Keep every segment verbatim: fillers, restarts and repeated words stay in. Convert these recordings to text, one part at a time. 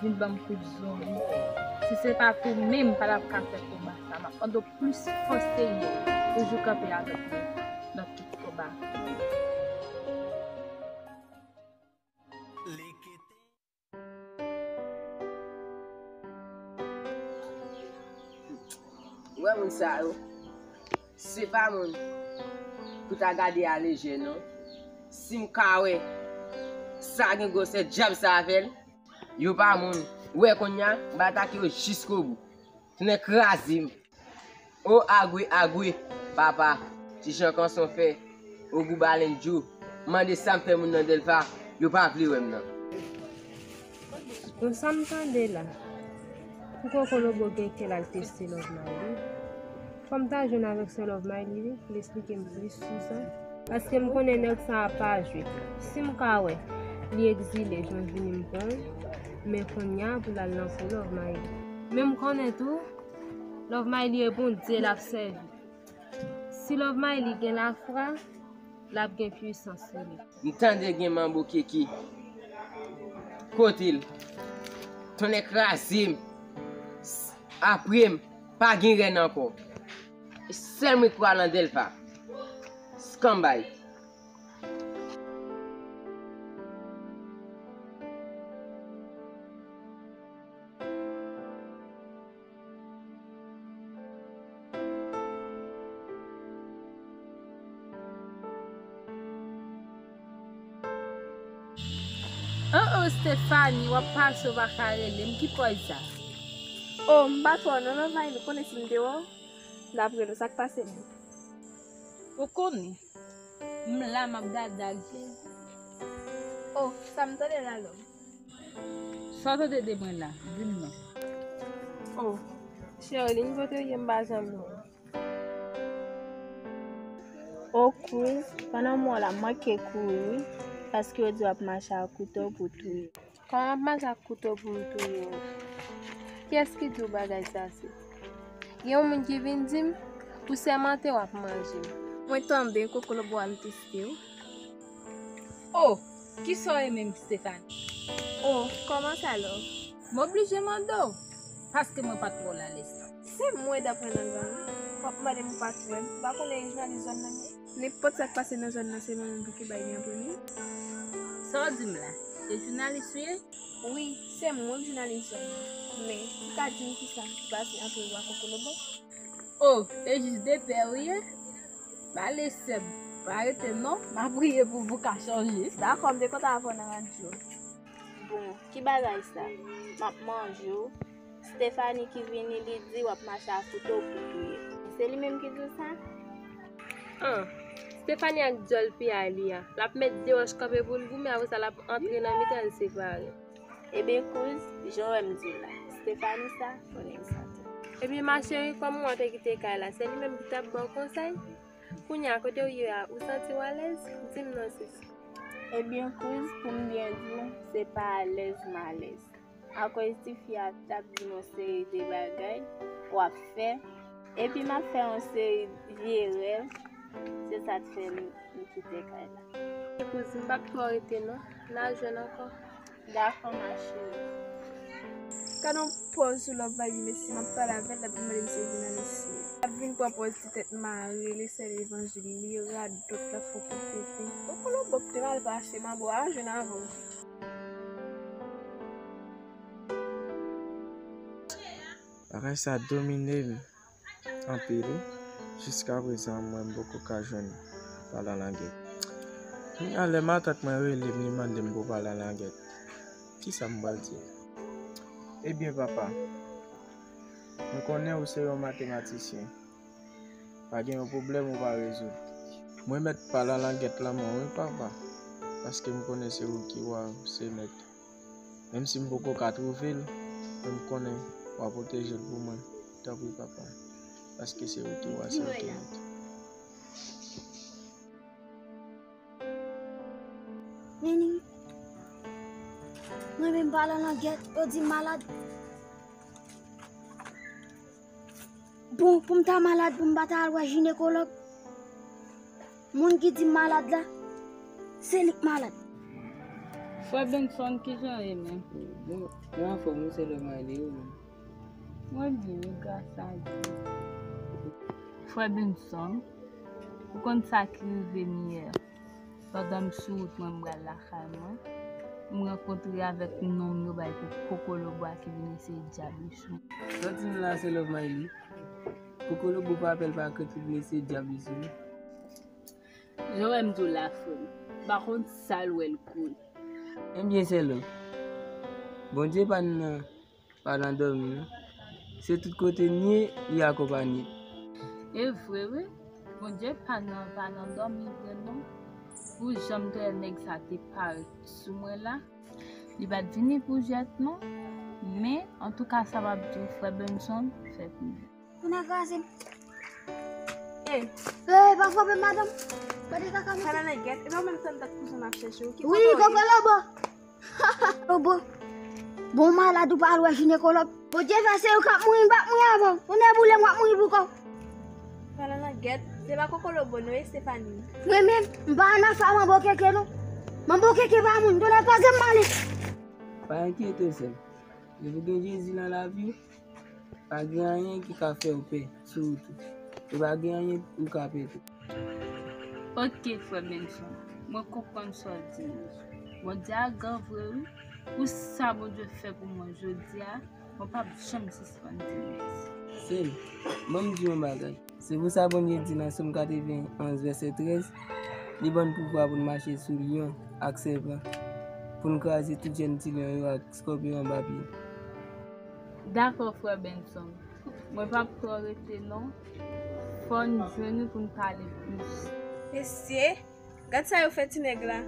Vin ban m kout zori. Si se pa t ou menm, m pa t ap ka fè konba sa. M ap mande w plis fòs, Senyè, toujou kanpe avèk mwen nan tout konba. Ou wè moun sa yo, se pa moun pou ta gade a lejè non. Si m ka wè sa gen gwosè dyab sa avè l, yo pa moun. Ou wè kounye a, m va atake yo jiskobou. Tonnè kraze m. O agwe agwe, papa, ti jan kanson fè, ogou balendjou, mande sa m fè moun nan Dèlfa, yo pa vle wè m nan. Bon, sa m tande la, pou Kokolobo gen kè l al teste Love Miley. Fò m ta jwenn avèk sè Love Miley wi, pou l esplike m plis sou sa. Paske m konnen nèg sa a pa jwe. Si m ka wè li egzile, jan l vini m pran l, men kounye a pou l al nan kou Love Miley. Men m konnen tou, Love Miley e Bondye l ap sèvi. Si Love Miley gen lafwa, l ap gen pwisans sou li. M tande gen manbo keke. Kote l? Tonnè kraze m. Apre m, pa gen rèn ankò. Sèl mwen k pral nan Dèlfa. Skanbay. Oh oh, Stephanie, w ap pase, w pa ka rele m, ki pòz sa? Oh, m pa t wè w non, Love Miley, ou konnen si m te wè w, m t ap rele w, sa k pase menm? Ou konnen, m la, m ap gade ak je. Oh, sa m tande la, Love? Sa w tande de mwen la? Di m non. Oh, Sherline, kote w ye? M pa janm wè w. Oh, Cruz, pandan m wè w la, m manke kouri, paske yo di w ap mache ak kouto pou touye. Kòman m ap mache ak kouto pou m touye w? Kiyès ki di w bagay sa, se? Gen yon moun ki vin di m, ou sèmante w ap manje m. Mwen tonbe, Kokolobo al teste w. Oh, kisa w ye menm, Stephanie? Oh, kòman sa, Love? M oblije mande w, paske mwen pa t wè w la lè sa. Se mwen, daprè nan gang, w ap mande m ou pa t wè m. Ou pa konnen e jounalis zòn nan m ye? Nenpòt sa k pase nan zòn nan, se mwen menm pou ki bay li an premye. Sa w di m la? Se jounalis ou ye? Wi, se mwen k jounalis zòn nan. Men, ou ka di m kisa ki pase ant ou ak Kokolobo? Oh, e jis de pè ou ye? Pale sè m, pa rete non, m a priye pou w pou w ka chanje. Dakò, m te kontan avè w nan radyo. Bon, ki bagay sa? M ap manje w. Stephanie ki vini, li di w ap mache ak kouto pou touye. Se li menm ki di w sa? An, Stephanie ak dyòl piyay li a. L ap met de wòch kanpe pou l goumen, apre sa l ap antre nan mitan l separe. Ebyen, Cruz, jan w wè m di w la, Stephanie sa, konnen m sa tou. Ebyen, ma chérie, kòm ou an te kite kay la, se li menm ki t ap ba w konsèy? Kounye a, kote w ye a, ou santi w alèz? Di m non, sis. Ebyen, Cruz, pou m byen di w, se pa alèz m alèz. Akoz tifi a t ap di m yon seri de bagay w ap fè, epi m ap fè yon seri vye rèv, se sa k fè m, m kite kay la. Kouzin, m p ap twò rete non, n a jwenn ankò. Dakò, ma chérie. Gad yon pòz sou Love Miley, mesye, m ap pale avè l, l ap vin mande m si se jounalis li ye. L ap vin pran pòz ti tèt mare, li sèl evanjil li, radòt, l ap fè kout tete. Kokolobo k te mal pase, manbo a jwenn avè w. Bagay sa domine m anpil wi. Jiskaprezan, mwen, m poko ka jwenn pale an langèt. Kounye a, lè matant mwen rele m, li mande m pou pale an langèt, kisa m pral di l? Ebyen, papa, mwen konnen ou se yon matematisyen. Pa gen yon pwoblèm ou pa rezoud. Mwen mèt pale an langèt lanmò wi, papa, paske m konnen se ou ki wa, ou se mèt. Menm si m poko ka twouve l, men m konnen w a pwoteje l pou mwen. Tanpri, papa, paske se ou ki wa, se ou ki mèt. Nini, mwen menm pale an langèt, yo di m malad. Bon, pou m ta malad, pou m pa ta al wè jinekològ, moun ki di m malad la, se li k malad. Frè Benson, kijan w ye menm? Bon, mwen anfòm wi, sè Love Miley, ou menm? Mwen byen wi, gras a Dye. Frè Benson, ou konn sa ki rive m yè? Pandan m sou wout mwen, m pral lakay mwen, m rankontre avèk nonm yo bay pou Kokolobo a ki vin eseye dyab li sou mwen. Sa w di m la, sè Love Miley? Kokolobo pa pè, l pa krent, li vin eseye dyab li sou mwen. Jan w wè m di w la, frè m, m pa konn sa l wè l kouri. Ebyen, sè Love, Bondye pa n nan pa nan dòmi non. Se tout kote n ye, li akonpanye n. E vre wi, Bondye pa nan, pa nan dòmi vre non. Pou jan m te wè nèg sa te parèt sou mwen la, li pa t vini pou jwèt non. Men, antouka, sa m ap di w, frè Benson, fè pi byen. Ou nan kraze m. E, e, pa frape m, madanm. Gade kaka mesye. Pale nan gèt, e pa w menm tann dat kouzen m ap chèche w. Ki kote w ye? Wi, Kokolobo. Lobo. Bon malad ou pa al wè jinekològ. Bondye fè se ou k ap mouri, m p ap mouri avè w. Tonnè boule m, w ap mouri pou kò w. Pale nan gèt, se pa Kokolobo non, e Stephanie. Mwen menm, m pa nan afè manbo keke non. Manbo keke pa moun, tonnè kraze m, m ale. Pa enkyete w, sè m. Depi gen Jezi nan lavi w, pa gen anyen ki ka fè w pè sou wout ou. E pa gen anyen ou ka pè tou. Ok, frè Benson, mwen konprann sa w di m. Bondye a gran vre wi. Pou sa Bondye fè pou mwen jodi a, mwen p ap janm sispann di l mèsi. Sè m, ban m di w yon bagay. Se pou sa Bondye di nan Sòm katrevenn onz vèsè trèz, li ban n pouvwa pou n mache sou lyon ak sèpan, pou n kraze tout jèn ti lyon yo ak skòpyon anba pye n. Dakò, frè Benson. Mwen p ap twò rete non. Fò n jwenn wi pou n pale plis. Mesye, gad sa yo fè ti nèg la.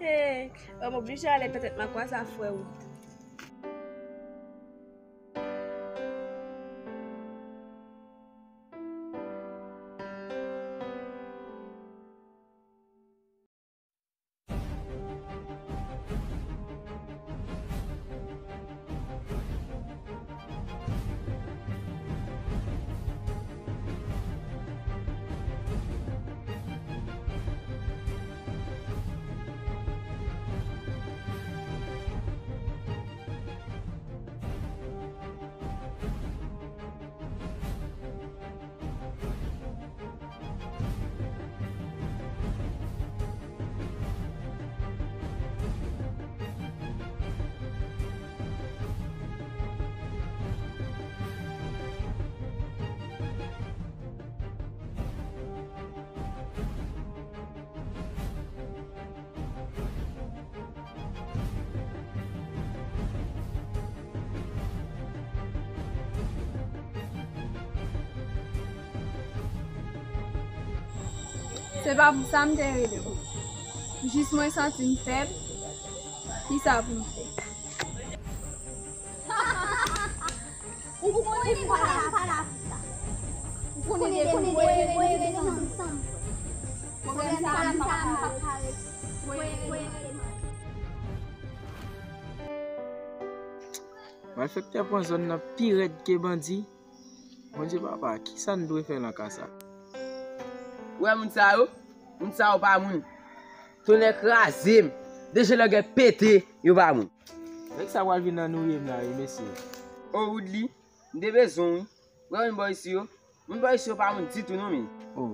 Hey, m oblije ale petèt m a kwaze a frè Wood. Se pa pou sa m te rele w. Jis mwen santi m fèb. Kisa pou m fè? Ou konnen m pa la, pa la pou sa. Ou konnen depi m voye, voye rete ansanm. Pwoblèm sa a, m p ap ka rete. Voye rete. Malfektè pran zòn nan pi rèd ke bandi. Bondye papa, kisa n dwe fè nan ka sa? Ou wè moun sa yo? Moun sa yo pa moun. Tonnè kraze m. De je lògè pete, yo pa moun. Nèg sa pral vin nan nouri m la wi, mesye. O Woodly, m te bezwen w wi. Ou wè moun bò isi yo? Moun bò isi yo pa moun ditou non, men. Oh,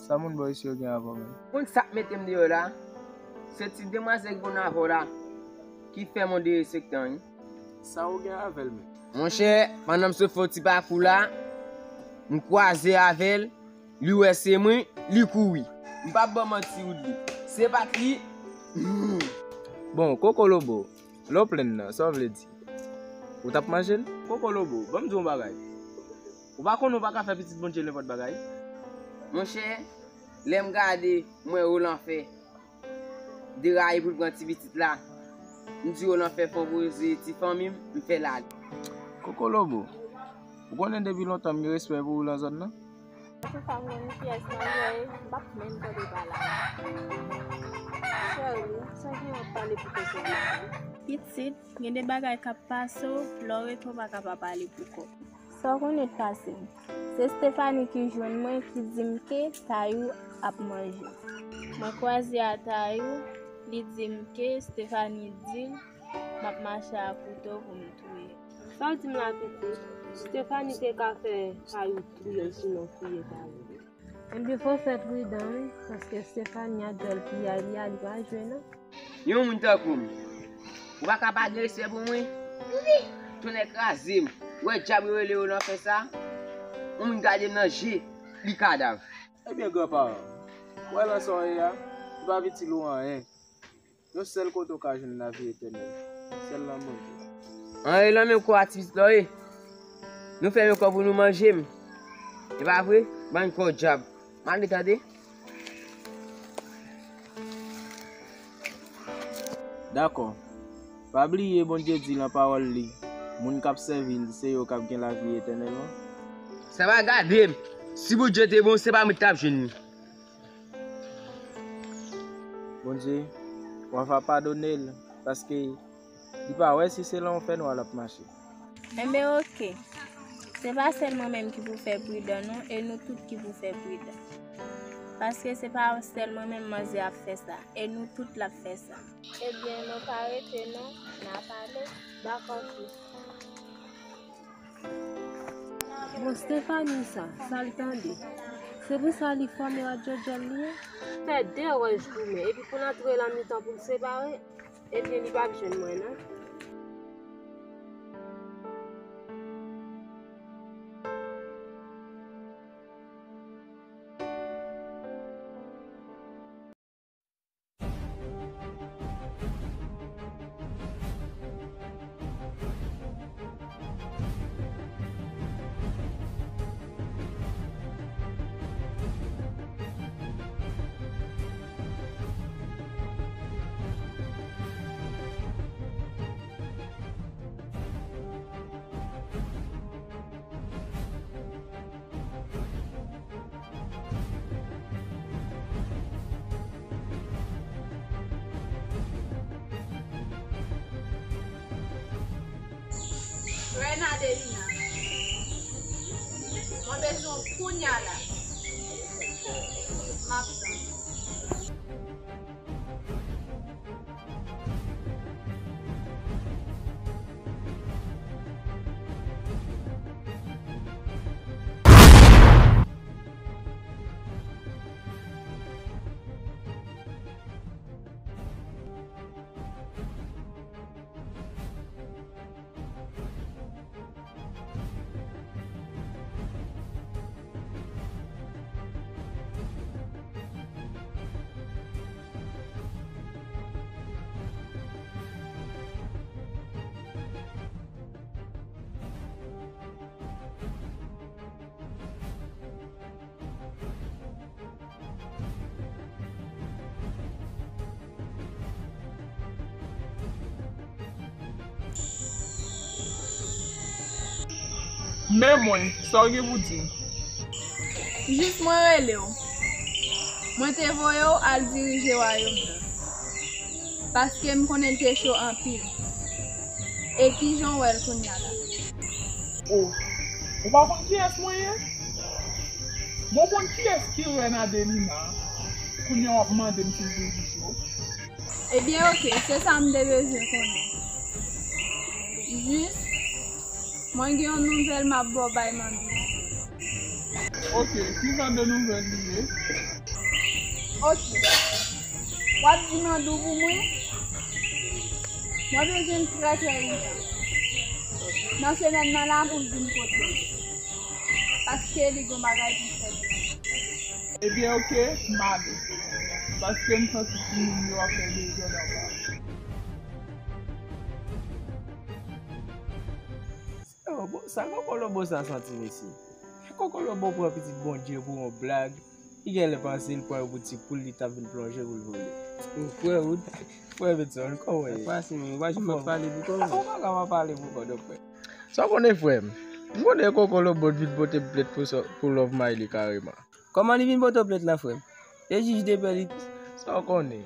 sa moun bò isi yo gen avè w menm? Moun sa k mete m deyò la, se ti demwazèl ki konn avè w la, ki fè m on derespektan wi. Sa ou gen avè l menm? Monchè, pandan m sot fè yon ti pakou la, m kwaze avè l, li wè se mwen, li kouri. M p ap ba w manti, Woodly. Se pa t li. Bon, Kokolobo, lè w plenn nan, sa w vle di? Ou t ap manje l? Kokolobo, ban m di w yon bagay. Ou pa konnen w pa ka fè pitit Bondye nenpòt bagay? Monchè, lè m gade, m wè Roland fè deraye pou l pran ti pitit la. M di Roland fè fò poze ti fanmi m, m fè l ale. Kokolobo, ou konnen depi lontan m gen respè pou ou nan zòn nan. Antouka, m konn kiyès m ap voye, m p ap menm tande pale avè w. Cheri, sa gen w ap pale pou kòkòt la? Pitit, gen de bagay k ap pase w, lè w rete w pa ka pa pale pou kò w. Sa w konnen k pase m? Se Stephanie ki jwenn mwen, ki di m ke Tayou ap manje. Mwen kwaze a Tayou, Li di m ke Stephanie di l m ap mache ak kouto pou m touye. Sa w di m la, Titi? Stephanie te ka fè kay ou touye l, sinon fouye kay ou. Ebyen, fò w fè pridan, wi, paske Stephanie a djòl piyay li a, li pa jwe, non. Yon moun tankou m, ou pa ka pa gen respè pou mwen? Tonnè kraze m, ou wè dyab yo rele yo nan fè sa? Yon moun gade m nan je, li kadav. Ebyen, granparan, ou wè nan sa w ye a, li pa itil ou anyen. Yon sèl kote w ka jwenn lavi etènèl, sèl nan Bondye. Anyen lan menm kò a ti pitit la w ye. Nou fèmen kò pou nou manje m. E pa vre? Bann kò dyab. M ale tande. Dakò. Pa bliye Bondye di lan pawòl li, moun k ap sèvi l, se yo k ap gen lavi etènèlman. Sa va gade m. Si Bondye te bon, se pa mwen ki t ap jwenn li. Bondye, w a va padone l, paske li pa wè si se lan yon fènwa l ap mache. Enben, oke. Se pa sèl mwen menm ki pou fè pridan, non, e nou tout ki pou fè pridan. Paske se pa sèl mwen menm manzè ap fè sa, e nou tout l ap fè sa. Ebyen, nou pa rete, non, n a pale. Dakò, fi. Bon, Stephanie sa, sa l tande? Se pou sa li fòme radyo djòl li ye? Fè de wòch goumen, epi pou l antre lan mitan pou l separe, ebyen, li p ap jwenn mwen, non. Reine Adelina, mwen bezwen w kounya la. M ap tann ou. Men mwen, sa w gen pou di m? Jis mwen rele w. Mwen te voye w al dirije wayòm nan. Paske m konnen l te cho anpil. E kijan w wè l kounya la? O, ou pa konn kiyès mwen ye? Bon, w konn kiyès ki rèn Adelina? Kounya w ap mande m si l toujou cho? Ebyen, oke, se sa m te bezwen konnen. Jis, mwen gen yon nouvèl m ap ba w bay Mandou. Oke, ki jan de nouvèl li ye? Oke. W ap di Mandou pou mwen? Mwen bezwen l trè, trè ijan. Nan semèn nan la pou l vin kote m. Paske li gon bagay pou l fè pou mwen. Ebyen, oke, m ale. Paske m santi timoun yo ap fè dezòd anba. Sa yo bon, sa Kokolobo sa santi, mesye. Kokolobo pran pitit Bondye pou yon blag. Li genlè panse l pran yo pou ti poul, li t ap vin plonje pou l vole. O, frè Wood, frè Benson, kòman w ye? Sa pase, men, ou pa janm ap pale pou kò w. Ou pa ka pa pale pou kò w, frè. Sa w konnen, frè m? M konnen Kokolobo t vin pote m plent pou sa, pou Love Miley kareman. Kòman li vin pote w plent la, frè m? E jij de pè li. Sa w konnen?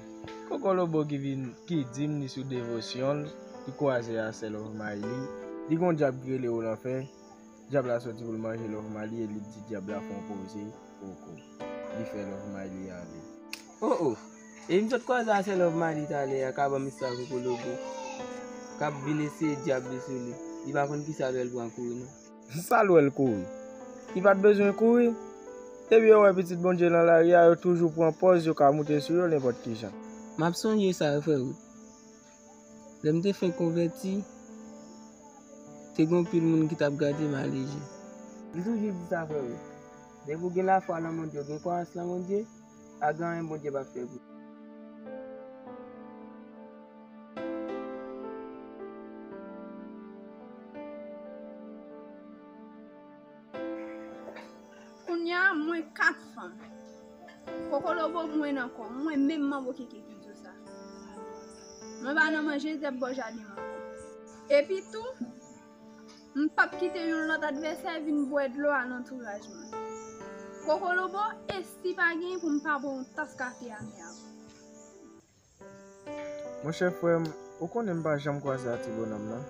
Kokolobo ki vin, ki di m li sou devosyon l, li kwaze a sè Love Miley. Li gon dyab ki rele Wolanfè. Dyab la soti pou l manje Love Miley e li di dyab la fè yon poze. Poko. Li fè Love Miley ale. O, o! E m sot kwaze a sè Love Mali talè a k ap ban m istwa Kokolobo, k ap vin eseye dyab li sou li. Li pa konn kisa l wè l pran kouri non. Sa l wè l kouri? Li pa t bezwen kouri. Depi yo wè pitit Bondye nan lari a, yo toujou pran pòz yo ka moute sou yo nenpòt kijan. M ap sonje sa wi, frè Wood. Lè m te fenk konvèti, te gen anpil moun ki t ap gade m aleje. M toujou di sa, frè Wood. Depi w gen lafwa nan Bondye, w gen kwayans nan Bondye, pa gen anyen Bondye p ap fè pou ou. Kounye a, mwen kat fanm. Kokolobo mwen ankò, mwen menm manbo keke ki di w sa. Mwen pa nan manje zèb bò jaden mwen ankò. Epi tou, m p ap kite yon lòt advèsè vin bwè dlo a nan antouraj mwen. Kokolobo, e si pa gen pou m pa bwè yon tas kafe a mè a. Monchè frè m, ou konnen m pa janm kwaze a ti bonòm nan.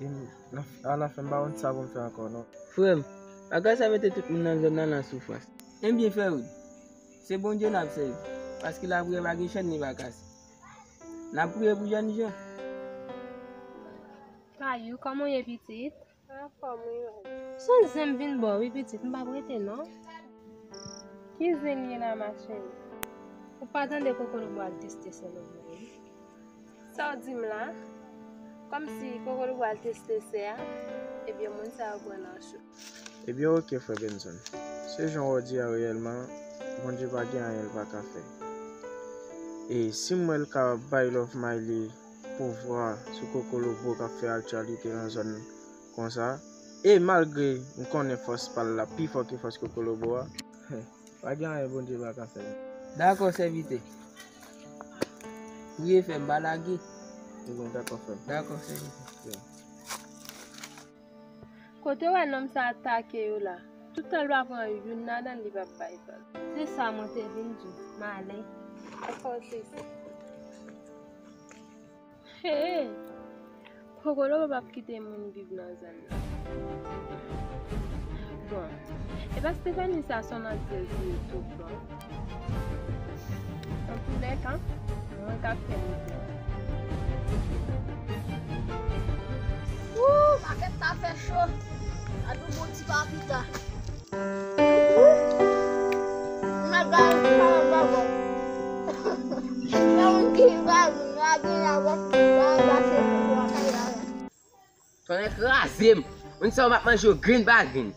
E m, nan, alafen m pa konn sa pou m fè ankò non. Frè m, bagay sa mete tout moun nan zòn nan nan soufrans. Ebyen frè Wood, se Bondye n ap sèvi, paske lapriyè pa gen chèn li pa kase. N ap priye pou jènjan. Kayou, kòman w ye pitit? Anfòm wi, mèt. Son zen m vin ba w wi pitit, m p ap rete non. Ki zen l ye la, ma chérie? Ou pa tande Kokolobo al teste sè Love Mali? Sa w di m la? Kòmsi Kokolobo al teste sè a? Ebyen, moun sa yo pran nan cho. Ebyen, oke, frè Benson. Se jan w di a reyèlman, Bondye pa gen anyen l pa ka fè. E si m wè l ka bay Love Mali pouvwa sou Kokolobo k ap fè aktyalite nan zòn konsa. E malgre m konnen fòs pa l la pi fò ke fòs Kokolobo a. Pa gen anyen Bondye pa ka fè. Dakò, sèvitè. Priye frè m, pa lage. Ebyen, dakò, frè m. Dakò, sèvitè. Kote w wè nonm sa atake yo la? Toutan l pa pran youn ladan l, li p ap bay vag. Se sa mwen te vin di w, m ale. Dakò, sis. Hey! Kokolobo p ap kite moun viv nan zòn nan. Bon, e pa Stephanie sa son nan di l di yo tou bon. Antoulèka, mwen k ap fè misyon. Woo, makèt la fè cho. Gad yon bon ti papita. Woo! Nan gaz sa la pa bon. Nan moun ki pa vin, la gen la wòf, la pase pou lakay la. Tonnè kraze m! Moun sa yo m ap manje yo grenn pa grenn.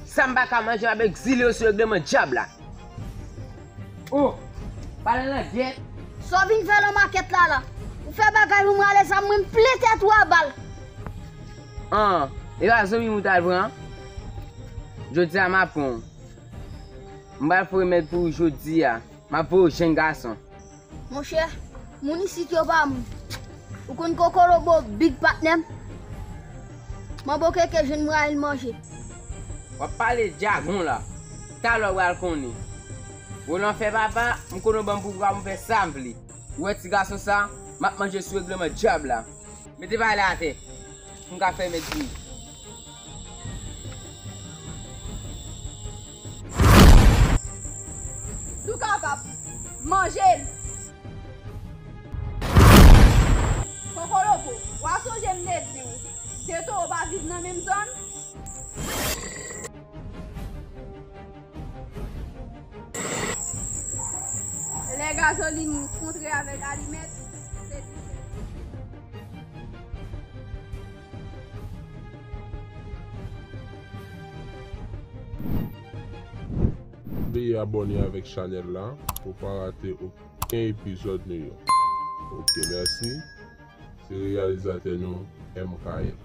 Sa m pa ka manje, m ap egzile yo sou regleman dyab la. Oh! Pale langyèt! Sa w vin fè nan makèt la la? Ou fè bagay pou m rale zam mwen, m plen tèt ou a bal. An, e pa zanmi m ou t al pran? Jodi a m ap pran w. M pral fè remèd pou ou jodi a. M ap voye w jèn gason. Monchè, moun isit yo pa moun. Ou konn Kokolobo big patnè m? Manbo keke jwenn mwayen l manje. W ap pale dyagon la. Talè w pral konnen. Wolan fè papa, m konnen w ban m pouvwa pou m fè sa m vle. Ou wè ti gason sa, m ap manje sou regleman dyab la. Mete pay la atè. Pou m ka fè mèt vini. Si w kapab, manje l. Kokolobo, w a sonje m te di w, de towo pa viv nan menm zòn? Lè gazolin kontre avèk alimèt, se dife. Veye abòne avèk chanèl la pou w pa rate okenn epizòd nou yo. Oke, mèsi. Se reyalizatè nou, M K L.